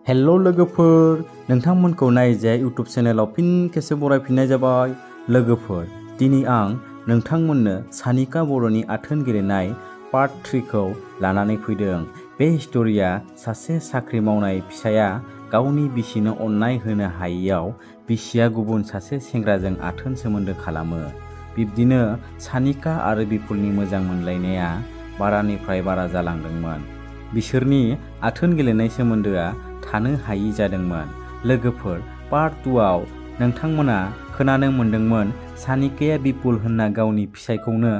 हेल' लोगोफोर, नोंथांमोनखौ नायजाय इउटुब चेनेलाव फिन खेबसे बरायफिननाय जाबाय। लोगोफोर, दिनै आं नोंथांमोननो सानिका बर'नि आथोन गेलेनाय पार्ट 3 खौ लानानै फैदों। बे स्ट'रिया सासे साख्रि मावनाय फिसाया गावनि बिसिनो अननाय होनो हायैयाव बिसिया गुबुन सासे सेंग्राजों आथोन सोमोन्दो खालामो। बिब्दिनो सानिका आरो बिपुलनि मोजां मोनलायनाया बारानिफ्राय बारा जालांदोंमोन। बिसोरनि आथोन गेलेनाय सोमोन्दोआ थानो हायि जादोंमोन। लोगोफोर, पार्ट 2 आव नोंथांमोना खोनानो मोन्दोंमोन सानिकाया बिपुल होनना गावनि फिसायखौनो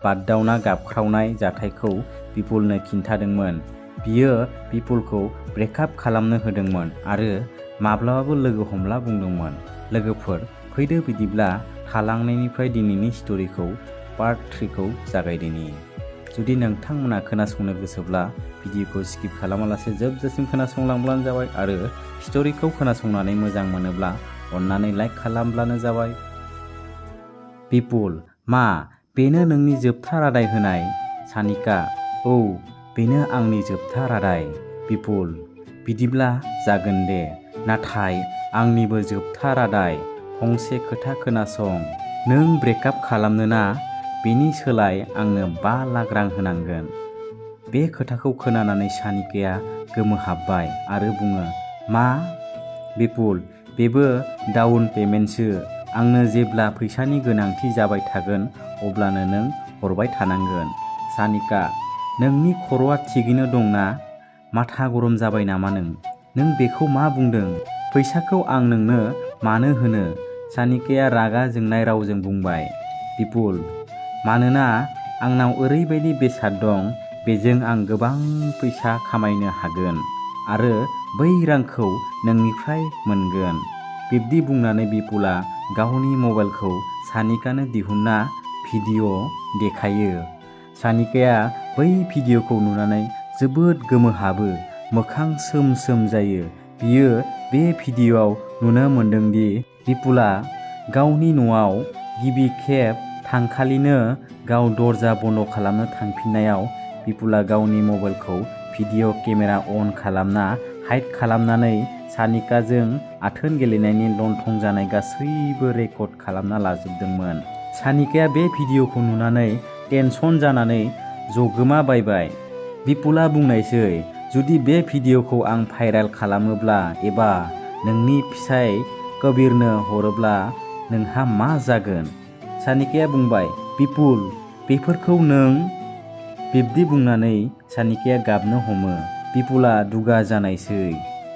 बाददावना गाबख्रावनाय जाथायखौ बिपुलनो खिन्थादोंमोन। बियो बिपुलखौ ब्रेकआप खालामनो होदोंमोन आरो माब्लाबाबो लोगो हमला बुंदोंमोन। लोगोफोर, फैदो बिदिब्ला थालांनायनिफ्राय दिनैनि स्ट'रिखौ पार्ट 3 खौ जागायदिनि। जुदि नोंथांमोना खोनासंनो गोसोब्ला भिडिअखौ स्किप खालामालासे जोबजासिम खोनासंलांब्लानो जाबाय आरो स्ट'रिखौ खोनासंनानै मोजां मोनोब्ला अन्नानै लाइक खालामब्लानो जाबाय। बिपुल: मा बेनो नोंनि जोबथा रादाय होनाय? सानिका: औ, बेनो आंनि जोबथा रादाय। बिपुल: बिदिब्ला जागोन दे, नाथाय आंनिबो जोबथा रादाय। फंसे खोथा खोनासं, नों ब्रेकआप खालामनो ना, बेनि सोलाय आंनो 5 लाख रां होनांगोन। बे खोथाखौ खोनानानै सानिकाया गोमोहाबबाय आरो बुङो, मा? बिपुल: बेबो डाउन पेमेन्टसो। आंनो जेब्ला फैसानि गोनांथि जाबाय थागोन अब्लानो नों हरबाय थानांगोन। सानिका: नोंनि खर'आ थिगैनो दं ना? माथा गरम जाबाय नामा नों? नों बेखौ मा बुंदों? फैसाखौ आं नोंनो मानो होनो? सानिकाया रागा जोंनाय रावजों बुंबाय। बिपुल: मानोना आंनाव ओरैबायदि बेसाद दं, बेजों आं गोबां फैसा खामायनो हागोन आरो बै रांखौ नोंनिफ्राय मोनगोन। बिब्दि बुंनानै बिपुला गावनि मबाइलखौ सानिकानो दिहुनना भिडिअ' देखायो। सानिकाया बै भिडिअ'खौ नुनानै जोबोद गोमोहाबो, मोखां सोम सोम जायो। बियो बे भिडिअ'आव नुनो मोन्दोंदि बिपुला गावनि न'आव गिबि खेब थांखालिनो गाव दरजा बन्द खालामनो थांफिननायाव बिपुला गावनि मबाइलखौ भिडिअ' केमेरा अन खालामना हाइड खालामनानै सानिकाजों आथोन गेलेनायनि लंथं जानाय गासैबो रेकर्ड खालामना लाजोबदोंमोन। सानिकाया बे भिडिअ'खौ नुनानै टेनसन जानानै जगोमा बायबाय। बिपुला बुंनायसै, जुदि बे भिडिअ'खौ आं भाइरेल खालामोब्ला एबा नोंनि फिसाय कबिरनो हरोब्ला नोंहा मा जागोन? सानिकाया बुंबाय, बिपुल, बेफोरखौ नों... बिब्दि बुंनानै सानिकाया गाबनो हमो। बिपुला दुगा जानायसै।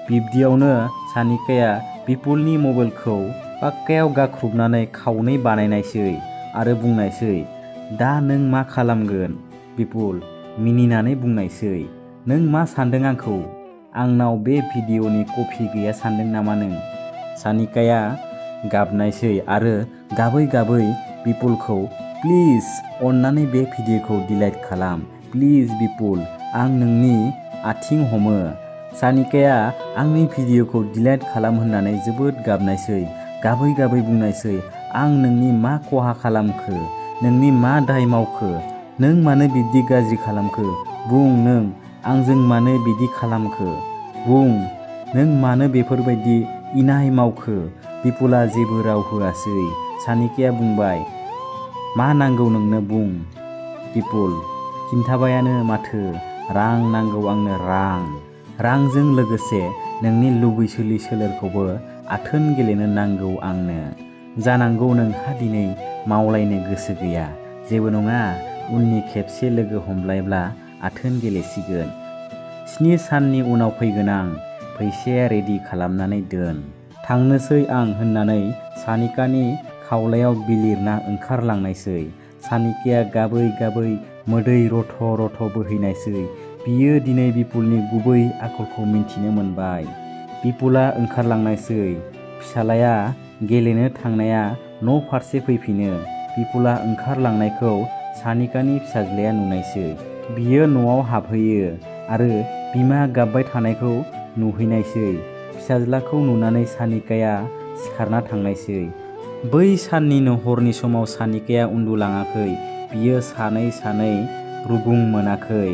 बिब्दियावनो सानिकाया बिपुलनि मबाइलखौ पाक्कायाव गाख्रुबनानै खावनै बानायनायसै आरो बुंनायसै, दा नों मा खालामगोन? बिपुल मिनिनानै बुंनायसै, नों मा सान्दों आंखौ? आंनाव बे भिडिअ'नि कपि गैया सान्दों नामा नों? सानिकाया गाबनायसै आरो गाबै गाबै बिपुलखौ, प्लिज अन्नानै बे भिडिअ'खौ डिलिट खालाम। प्लिज बिपुल, आं नोंनि आथिं हमो। सानिकाया आंनि भिडिअ'खौ डिलिट खालाम होननानै जोबोद गाबनायसै। गाबै गाबै बुंनायसै, आं नोंनि मा खहा खालामखो? नोंनि मा दाय मावखो? नों मानो बिब्दि गाज्रि खालामखो? बुं, नों आंजों मानो बिदि खालामखो? बुं, नों मानो बेफोरबायदि इनाय मावखो? बिपुला जेबो राव होआसै। सानिकाया बुंबाय, मा नांगौ नोंनो बुं। बिपुल खिन्थाबायानो माथो, रां नांगौ आंनो, रां। रांजों लोगोसे नोंनि लुबैसुलि सोलेरखौबो आथोन गेलेनो नांगौ आंनो। जानांगौ नोंहा दिनै मावलायनो गोसो गैया। जेबो नङा, उननि खेबसे लोगो हमलायब्ला आथोन गेलेसिगोन। 7 साननि उनाव फैगोन आं। फैसाया रेडि खालामनानै दोन। थांनोसै आं होननानै सानिकानि खावलायाव बिलिरना ओंखारलांनायसै। सानिकाया गाबै गाबै मोदै रथ' रथ' बोहैनायसै। बियो दिनै बिपुलनि गुबै आखलखौ मिन्थिनो मोनबाय। बिपुला ओंखारलांनायसै। फिसालाया गेलेनो थांनाया न' फारसे फैफिनो। बिपुला ओंखारलांनायखौ सानिकानि फिसाज्लाया नुनायसै। बियो न'आव हाबहैयो आरो बिमा गाबबाय थानायखौ नुहैनायसै। फिसाज्लाखौ नुनानै सानिकाया सिखारना थांनायसै। बै साननिनो हरनि समाव सानिकाया उन्दुलाङाखै। बियो सानै सानै रुगुं मोनाखै।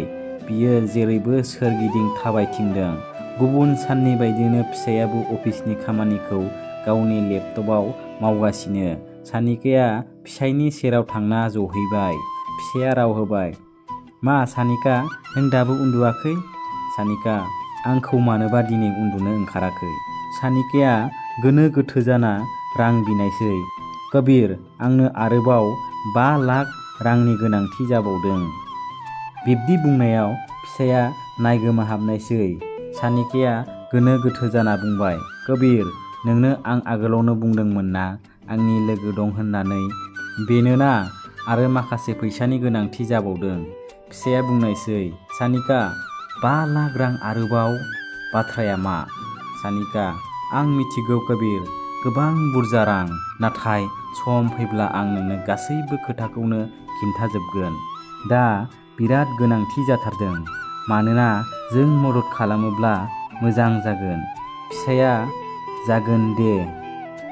बियो जेरैबो सोरगिदिं थाबायथिंदों। गुबुन साननि बायदिनो फिसायाबो अफिसनि खामानिखौ गावनि लेपटपाव मावगासिनो। सानिकाया फिसायनि सेराव थांना जहैबाय। फिसाया राव होबाय, मा सानिका, नों दाबो उन्दुवाखै? सानिका, आंखौ मानोबा दिनै उन्दुनो ओंखाराखै? सानिकाया गोनो गोथो जाना रां बिनायसै। कबीर, आंनो आरोबाव 5 लाख रांनि गोनांथि जाबावदों। बिब्दि बुंनायाव फिसाया नायगोमाहाबनायसै। सानिकाया गोनो गोथो जाना बुंबाय, कबीर, नोंनो आं आगोलावनो बुंदोंमोन ना आंनि लोगो दं होननानै, बेनोना आरो माखासे फैसानि गोनांथि जाबावदों। फिसाया बुंनायसै, सानिका, 5 लाख रां आरोबाव? बाथ्राया मा? सानिका, आं मिथिगौ कबीर, गोबां बुरजा रां, नाथाय सम फैब्ला आं नोंनो गासैबो खोथाखौनो खिन्थाजोबगोन। दा बिराद गोनांथि जाथारदों, मानोना जों मदद खालामोब्ला मोजां जागोन। फिसाया जागोन दे,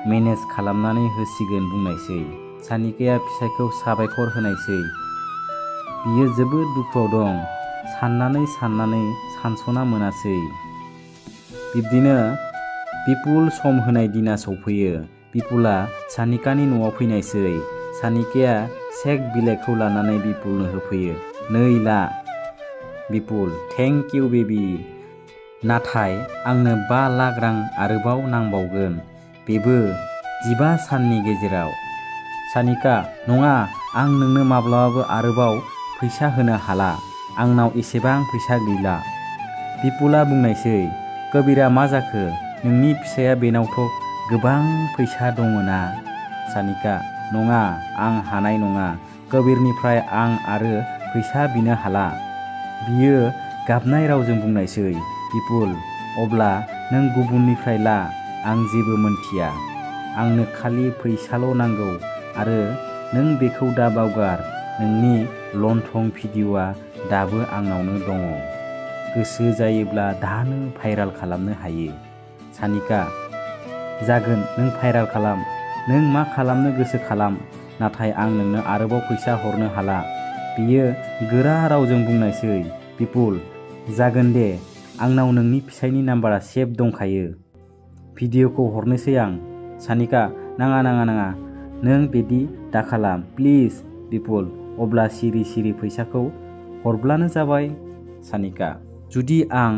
मेनेज खालामनानै होसिगोन बुंनायसै। सानिकाया फिसायखौ साबायखर होनायसै। बियो जोबोद दुखुआव दं। साननानै सानस'ना मोनासै। बिब्दिनो बिपुल सम होनाय दिना सौफैयो। बिपुला सानिकानि न'आव फैनायसै। सानिकाया चेक बिलाइखौ लानानै बिपुलनो होफैयो। नै ला। Bipul, thank you baby. नाथाय आंनो 5 लाख रां आरोबाव नांबावगोन, बेबो 15 साननि गेजेराव। सानिका, नङा, आं नोंनो माब्लाबाबो आरोबाव फैसा होनो हाला। आंनाव एसेबां फैसा गैला। बिपुला बुंनायसै, कबीरा मा जाखो? नोंनि फिसाया बेनावथ' गोबां फैसा दङना? सानिका, नङा, आं हानाय नङा। कबीरनिफ्राय आं आरो फैसा बिनो हाला। बियो गाबनाय रावजों बुंनायसै। बिपुल, अब्ला नों गुबुननिफ्राय ला, आं जेबो मोनथिया। आंनो खालि फैसाल' नांगौ आरो नों बेखौ दा बावगार, नोंनि लन्थं भिडिअ'आ दाबो आंनावनो दङ। गोसो जायोब्ला दानो भाइरेल खालामनो हायो। सानिका, जागोन, नों भाइरेल खालाम। नों मा खालामनो गोसो खालाम, नाथाय आं नोंनो आरोबाव फैसा हरनो हाला। बियो गोरा रावजों बुंनायसै। बिपुल, जागोन दे, आंनाव नोंनि फिसायनि नाम्बारा सेभ दंखायो। भिडिअ'खौ हरनोसै आं। सानिका, नाङा, नों बिदि दाखालाम, प्लिज। बिपुल, अब्ला सिरि सिरि फैसाखौ हरब्लानो जाबाय। सानिका, जुदि आं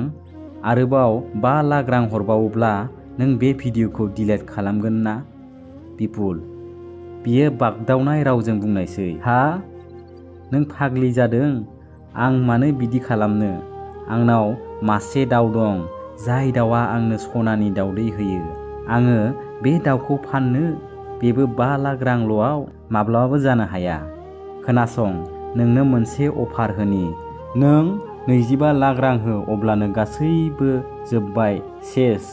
आरोबाव 5 लाख रां हरबावोब्ला नों बे भिडिअ'खौ डिलिट खालामगोन ना? बिपुल, बियो बागदावनाय रावजों बुंनायसै। हा? नों फाग्लि जादों? आं मानो बिदि खालामनो? आंनाव मासे दाउ दं, जाय दाउआ आंनो सनानि दाउदै होयो। आङो बे दाउखौ फाननो? बेबो 5 लाख रांल'आव माब्लाबाबो जानो हाया। खोनासं, नोंनो मोनसे अफार होनि। नों 25 लाख रां हो, अब्लानो गासैबो जोबबाय, सेस।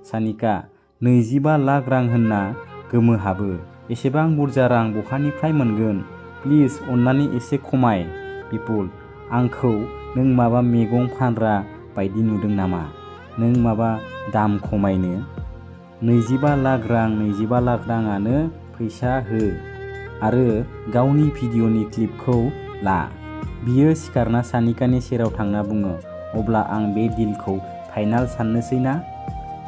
सानिका, 25 लाख रां होनना गोमोहाबो। एसेबां बुरजा रां बहानिफ्राय मोनगोन? प्लिज, अन्नानै एसे खमाय। बिपुल, आंखौ नों माबा मैगं फानग्रा बायदि नुदों नामा? नों माबा दाम खमायनो? 25 लाख रां, 25 लाख राङानो फैसा हो आरो गावनि भिडिअ'नि क्लिपखौ ला। बियो सिखारना सानिकानि सेराव थांना बुङो, अब्ला आं बे डिलखौ फाइनाल साननोसै ना?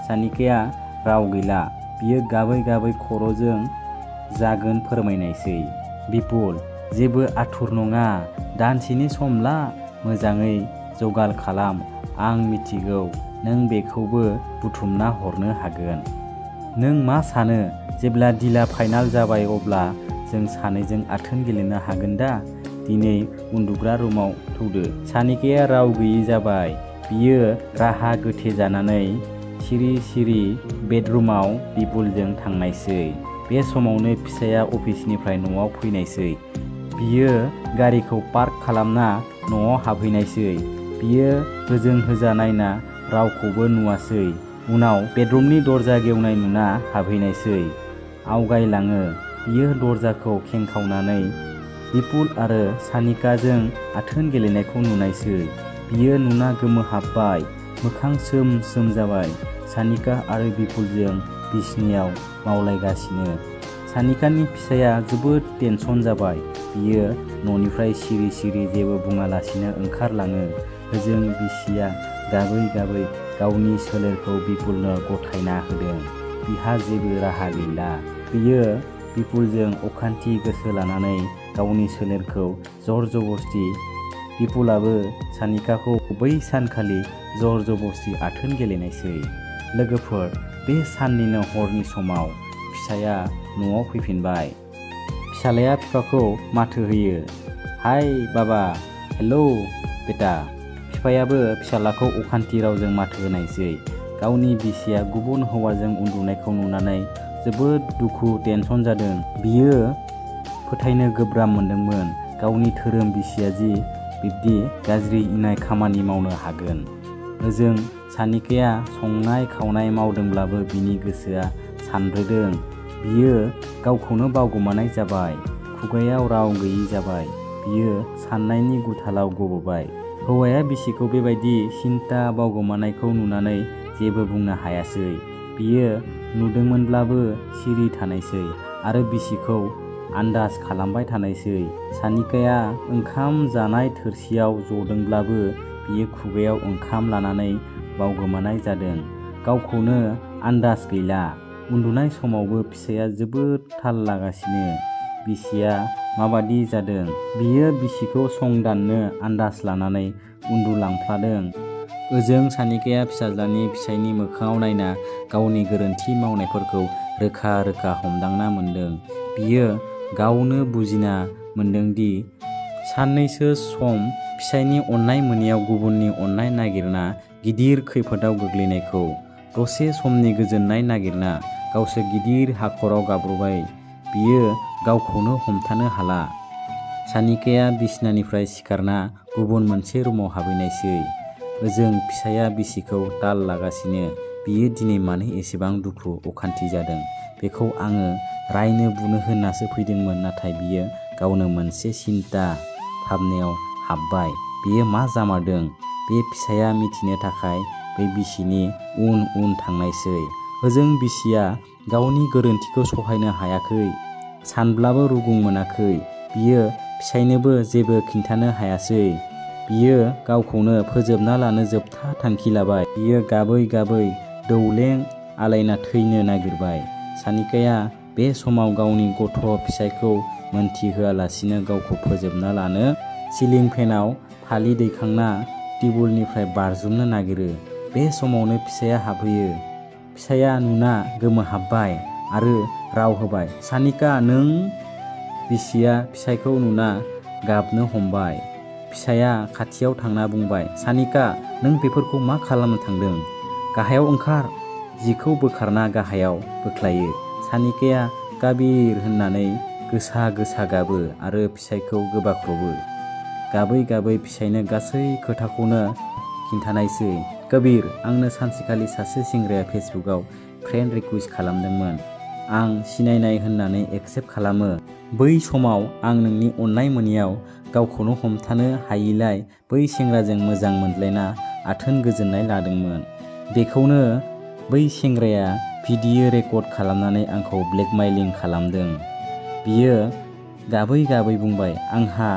सानिकाया राव गैला। बियो गाबै गाबै खर'जों जागोन फोरमायनायसै। बिपुल, जेबो आथुर नङा, दानसेनि सम ला, मोजाङै जगार खालाम। आं मिथिगौ नों बेखौबो बुथुमना हरनो हागोन। नों मा सानो, जेब्ला डिलआ फाइनाल जाबाय अब्ला जों सानैजों आथोन गेलेनो हागोन दा? दिनै उन्दुग्रा रुमाव थौदो। सानिकाया राव गैयि जाबाय। बियो राहा गोथे जानानै सिरि सिरि बेडरुमाव बिपुलजों थांनायसै। बे समावनो फिसाया अफिसनिफ्राय न'आव फैनायसै। बियो गारिखौ पार्क खालामना न'आव हाबहैनायसै। बियो होजों होजा नायना रावखौबो नुवासै। उनाव बेडरुमनि दरजा गेवनाय नुना हाबहैनायसै। आवगायलाङो। बियो दरजाखौ खेंखावनानै बिपुल आरो सानिकाजों आथोन गेलेनायखौ नुनायसै। बियो नुना गोमोहाबबाय। मोखां सोम सोम जाबाय। सानिका आरो बिपुलजों बिसनायाव मावलायगासिनो। सानिकानि फिसाया जोबोद टेनसन जाबाय। बियो न'निफ्राय सिरि सिरि जेबो बुङालासिनो ओंखारलाङो। होजों बिसिया गाबै गाबै गावनि सोलेरखौ बिपुलनो गथायना होदों। बिहा जेबो राहा गैला। बियो बिपुलजों अखान्थि गोसो लानानै गावनि सोलेरखौ जर जबस्ति। बिपुलाबो सानिकाखौ बै सानखालि जर जबस्ति आथोन गेलेनायसै। लोगोफोर, बे साननिनो हरनि समाव फिसाया न'आव फैफिनबाय। फिसालाया बिफाखौ माथो होयो। हाय बाबा, हेलौ बेटा। बिफायाबो फिसालाखौ अखान्थि रावजों माथो होनायसै। गावनि बिसिया गुबुन हौवाजों उन्दुनायखौ नुनानै जोबोद दुखु टेनसन जादों। बियो फोथायनो गोब्राब मोनदोंमोन गावनि धोरोम बिसिया जि बिब्दि गाज्रि इनाय खामानि मावनो हागोन। ओजों सानिकाया संनाय खावनाय मावदोंब्लाबो बिनि गोसोआ सानब्रेदों। बियो गावखौनो बावगोमानाय जाबाय। खुगायाव राव गैयि जाबाय। बियो साननायनि गुथालाव गबबाय। हौवाया बिसिखौ बेबायदि सिन्ता बावगोमानायखौ नुनानै जेबो बुंनो हायासै। बियो नुदोंमोनब्लाबो सिरि थानायसै आरो बिसिखौ आन्दाज खालामबाय थानायसै। सानिकाया ओंखाम जानाय थोरसियाव जदोंब्लाबो बियो खुगायाव ओंखाम लानानै बावगोमानाय जादों। गावखौनो आन्दाज गैला। उन्दुनाय समावबो फिसाया जोबोद थाल लागासिनो बिसिया माबादि जादों। बियो बिसिखौ संदाननो आन्दाज लानानै उन्दुलांफ्लादों। ओजों सानिकाया फिसाज्लानि फिसायनि मोखाङाव नायना गावनि गोरोन्थि मावनायफोरखौ रोखा रोखा हमदांना मोन्दों। बियो गावनो बुजिना मोन्दोंदि साननैसो सम फिसायनि अननाय मोनैयाव गुबुननि अननाय नागिरना गिदिर खैफोदाव गोग्लैनायखौ, दसे समनि गोजोननाय नागिरना गावसो गिदिर हाखराव गाब्रबाय। बियो गावखौनो हमथानो हाला। सानिकाया बिसनानिफ्राय सिखारना गुबुन मोनसे रुमाव हाबहैनायसै। ओजों फिसाया बिसिखौ ताल लागासिनो। बियो दिनै मानो एसेबां दुखु अखान्थि जादों बेखौ आङो रायनो बुनो होननासो फैदोंमोन, नाथाय बियो गावनो मोनसे सिन्ता भाबनायाव हाबबाय। बियो मा जामारदों बे फिसाया मिथिनो थाखाय बै बिसिनि उन उन थांनायसै। ओजों बिसिया गावनि गोरोन्थिखौ सहायनो हायाखै। सानब्लाबो रुगुं मोनाखै। बियो फिसायनोबो जेबो खिन्थानो हायासै। बियो गावखौनो फोजोबना लानो जोबथा थांखि लाबाय। बियो गाबै गाबै दौलें आलायना थैनो नागिरबाय। सानिकाया बे समाव गावनि गथ' फिसायखौ मोनथिहोआलासिनो गावखौ फोजोबना लानो सिलिं फेनाव फालि दैखांना टेबुलनिफ्राय बारजुमनो नागिरो। बे समावनो फिसाया हाबहैयो। फिसाया नुना गोमोहाबबाय आरो राव होबाय, सानिका नों? बिसिया फिसायखौ नुना गाबनो हमबाय। फिसाया खाथियाव थांना बुंबाय, सानिका नों बेफोरखौ मा खालामनो थांदों? गाहायाव ओंखार। जिखौ बोखारना गाहायाव बोख्लायो। सानिकाया काबिर होननानै गोसा गोसा गाबो आरो फिसायखौ गोबाख्रबो। गाबै गाबै फिसायनो गासै खोथाखौनो खिन्थानायसै। कबिर, आंनो सानसेखालि सासे सेंग्राया फेसबुकआव फ्रेन्ड रिकुवेस्ट खालामदोंमोन। आं सिनायनाय होननानै एक्सेप्ट खालामो। बै समाव आं नोंनि अननाय मोनैयाव गावखौनो हमथानो हायिलाय बै सेंग्राजों मोजां मोनज्लायना आथोन गोजोननाय लादोंमोन। बेखौनो बै सेंग्राया भिडिअ रेकर्ड खालामनानै आंखौ ब्लेकमेलिं खालामदों। बियो गाबै गाबै बुंबाय, आंहा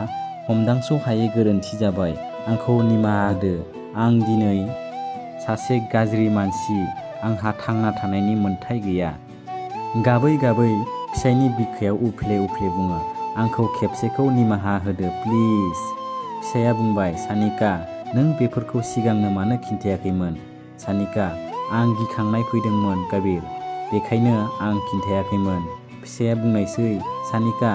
हमदांस' हायै गोरोन्थि जाबाय। आंखौ निमाहा होदो। आं दिनै सासे गाज्रि मानसि। आंहा थांना थानायनि मोन्थाय गैया। गाबै गाबै फिसायनि बिखायाव उफ्ले उफ्ले बुङो, आंखौ खेबसेखौ निमाहा होदो प्लिज। फिसाया बुंबाय, सानिका नों बेफोरखौ सिगांनो मानो खिन्थायाखैमोन? सानिका आं गिखांनाय फैदोंमोन कबिर, बेखायनो आं खिन्थायाखैमोन। फिसाया बुंनायसै, सानिका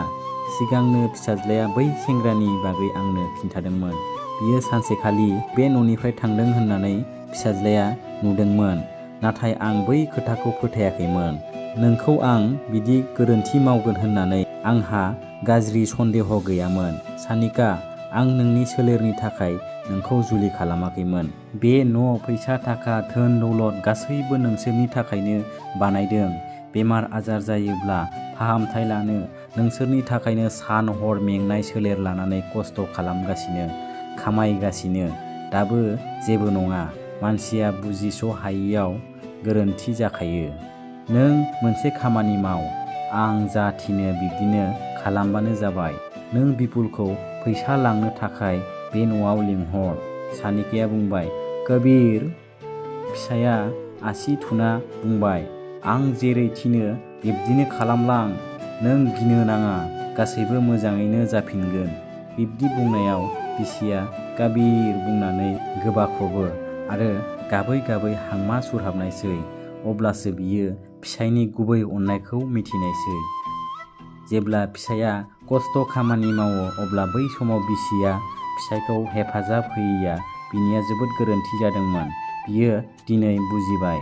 सिगांनो फिसाज्लाया बै सेंग्रानि बागै आंनो खिन्थादोंमोन। बियो सानसेखालि बे न'निफ्राय थांदों होननानै फिसाज्लाया नुदोंमोन। नाथाय आं बै खोथाखौ फोथायाखैमोन। नोंखौ आं बिदि गोरोन्थि मावगोन होननानै आंहा गाज्रि सन्देह गैयामोन। सानिका आं नोंनि सोलेरनि थाखाय नोंखौ जुलि खालामाखैमोन। बे न', फैसा थाखा, धोन दौलत गासैबो नोंसोरनि थाखायनो बानायदों। बेमार आजार जायोब्ला फाहामथाय लानो नोंसोरनि थाखायनो सान हर मेंनाय सोलेर लानानै खस्थ' खालामगासिनो, खामायगासिनो। दाबो जेबो नङा। मानसिया बुजिस' हायियाव गोरोन्थि जाखायो। नों मोनसे खामानि माव। आं जा थिनो बिब्दिनो खालामबानो जाबाय। नों बिपुलखौ फैसा लांनो थाखाय बे न'आव लिंहर। सानिकाया बुंबाय, कबिर फिसाया आसि थुना बुंबाय, आं जेरै थिनो बिब्दिनो खालामलां, नों गिनो नाङा, गासैबो मोजाङैनो जाफिनगोन। बिब्दि बुंनायाव बिसिया काबिर बुंनानै गोबाख्रबो आरो गाबै गाबै हांमा सुरहाबनायसै। अब्लासो बियो फिसायनि गुबै अननायखौ मिथिनायसै। जेब्ला फिसाया खस्थ' खामानि मावो अब्ला बै समाव बिसिया फिसायखौ हेफाजाब होयैया बिनिया जोबोद गोरोन्थि जादोंमोन। बियो दिनै बुजिबाय।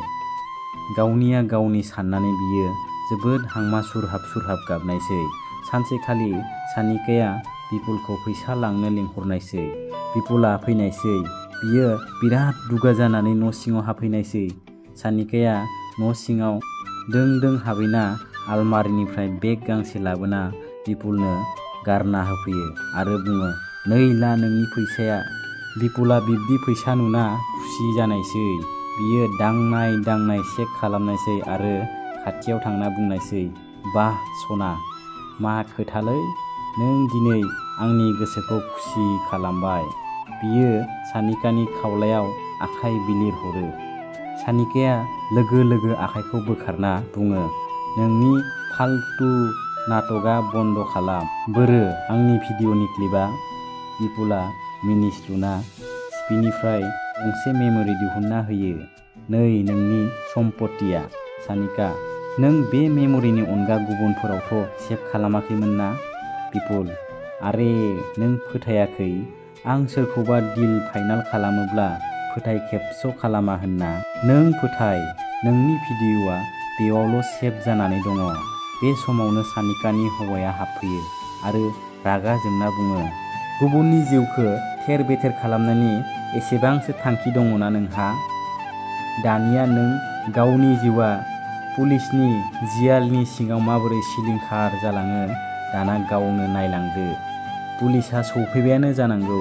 गावनिया गावनि साननानै बियो जोबोद हांमा सुरहाब गाबनायसै। सानसेखालि सानिकाया बिपुलखौ फैसा लांनो लिंहरनायसै। बिपुला फैनायसै। बियो बिराद दुगा जानानै न' सिङाव हाबफैनायसै। सानिकाया न' सिङाव दों दों हाबैना आलमारिनिफ्राय बेग गांसे लाबोना बिपुलनो गारना होफैयो आरो बुङो, नै ला नोंनि फैसाया। बिपुला बिब्दि फैसा नुना खुसि जानायसै। बियो दांनाय दांनाय चेक खालामनायसै आरो खाथियाव थांना बुंनायसै, बाह सना, मा खोथालै, नों दिनै आंनि गोसोखौ खुसि खालामबाय। बियो सानिकानि खावलायाव आखाइ बिलिर हरो। सानिकाया लोगो लोगो आखाइखौ बोखारना बुङो, नोंनि फाल्तु नाटकआ बन्द खालाम। बोरो आंनि भिडिअ'नि क्लिपआ? बिपुला मिनिस्लुना सिपिनिफ्राय गंसे मेम'रि दिहुनना होयो। नै नोंनि सम्पथिया। सानिका, नों बे मेम'रिनि अनगा गुबुनफोरावथ' सेभ खालामाखैमोन ना? बिपुल, आरे नों फोथायाखै आं सोरखौबा डिल फाइनाल खालामोब्ला फोथायखेबस' खालामा होनना? नों फोथाय, नोंनि भिडिअ'आ बेयावल' सेभ जानानै दङ। बे समावनो सानिकानि हौवाया हाबफैयो आरो रागा जोंना बुङो, गुबुननि जिउखौ थेर बेथेर खालामनायनि एसेबांसो थांखि दङना नोंहा? दानिया नों गावनि जिउआ पुलिसनि जियालनि सिङाव माबोरै सिलिंखार जालाङो दाना गावनो नायलांदो। पुलिसआ सौफैबायानो जानांगौ।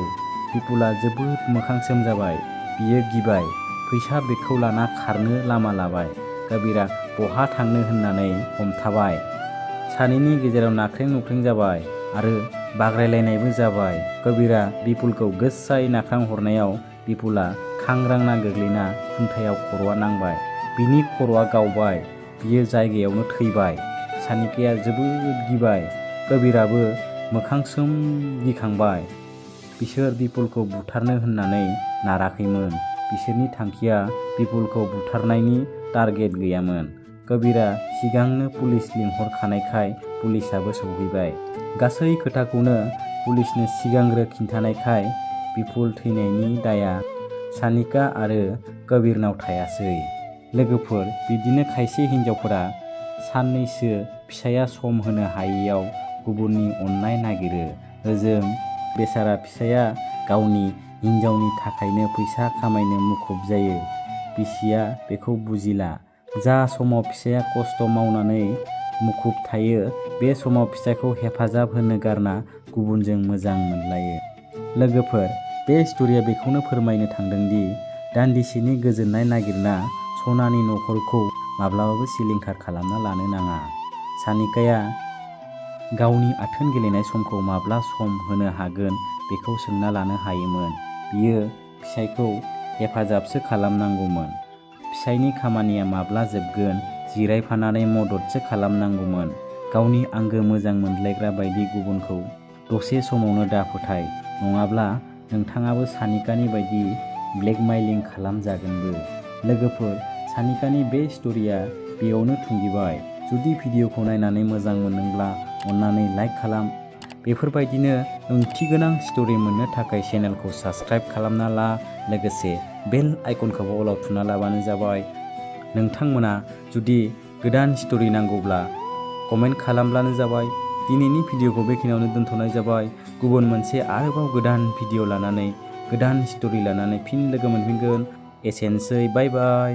बिपुला जोबोद मोखां सोमजाबाय। बियो गिबाय। फैसा बेगखौ लाना खारनो लामा लाबाय। कबीरा बहा थांनो होननानै हमथाबाय। सानैनि गेजेराव नाख्रें नुख्रें जाबाय आरो बाग्रायलायनायबो जाबाय। कबीरा बिपुलखौ गोसायै नाख्रांहरनायाव बिपुला खांग्रांना गोग्लैना खुन्थायाव खर'आ नांबाय। बिनि खर'आ गावबाय। बियो जायगायावनो थैबाय। सानिकाया जोबोद गिबाय। कबीराबो मोखां सोम गिखांबाय। बिसोर बिपुलखौ बुथारनो होननानै नाराखैमोन। बिसोरनि थांखिया बिपुलखौ बुथारनायनि टारगेट गैयामोन। कबीरा सिगांनो पुलिस लिंहरखानायखाय पुलिसआबो सौहैबाय। गासै खोथाखौनो पुलिसनो सिगांग्रो खिन्थानायखाय बिपुल थैनायनि दाया सानिका आरो कबीरनाव थायासै। लोगोफोर, बिदिनो खायसे हिनजावफोरा साननैसो फिसाया सम होनो हायैयाव गुबुननि अननाय नागिरो। ओजों बेसारा फिसाया गावनि हिनजावनि थाखायनो फैसा खामायनो मुखुब जायो। बिसिया बेखौ बुजिला। जा समाव फिसाया खस्थ' मावनानै मुखुब थायो बे समाव फिसाखौ हेफाजाब होनो गारना गुबुनजों मोजां मोनलायो। लोगोफोर, बे स्ट'रिया बेखौनो फोरमायनो थांदोंदि दान्दिसेनि गोजोननाय नागिरना सनानि नखरखौ माब्लाबाबो सिलिंखार खालामना लानो नाङा। सानिकाया गावनि आथोन गेलेनाय समखौ माब्ला सम होनो हागोन बेखौ सोंना लानो हायोमोन। बियो फिसायखौ हेफाजाबसो खालामनांगौमोन। फिसायनि खामानिया माब्ला जोबगोन जिरायफानानै मददसो खालामनांगौमोन। गावनि आंगो मोजां मोनलायग्रा बायदि गुबुनखौ दसे समावनो दाफोथाय, नङाब्ला नोंथाङाबो सानिकानि बायदि ब्लेकमेलिं खालामजागोनबो। लोगोफोर, सानिकानि बे स्ट'रिया बेयावनो थुंगेबाय। जुदि भिडिअखौ नायनानै मोजां मोनदोंब्ला अन्नानै लाइक खालाम। बेफोरबायदिनो ओंथिगोनां स्ट'रि मोननो थाखाय चेनेलखौ साबस्क्राइब खालामना ला। लोगोसे बेल आइकनखौबो अलाव थुना लाबानो जाबाय। नोंथांमोना जुदि गोदान स्ट'रि नांगौब्ला कमेन्ट खालामब्लानो जाबाय। दिनैनि भिडिअखौ बेखिनियावनो दोनथ'नाय जाबाय। गुबुन मोनसे आरोबाव गोदान भिडिअ लानानै गोदान स्ट'रि लानानै फिन लोगो मोनफिनगोन। एसेनोसै, बाय बाय।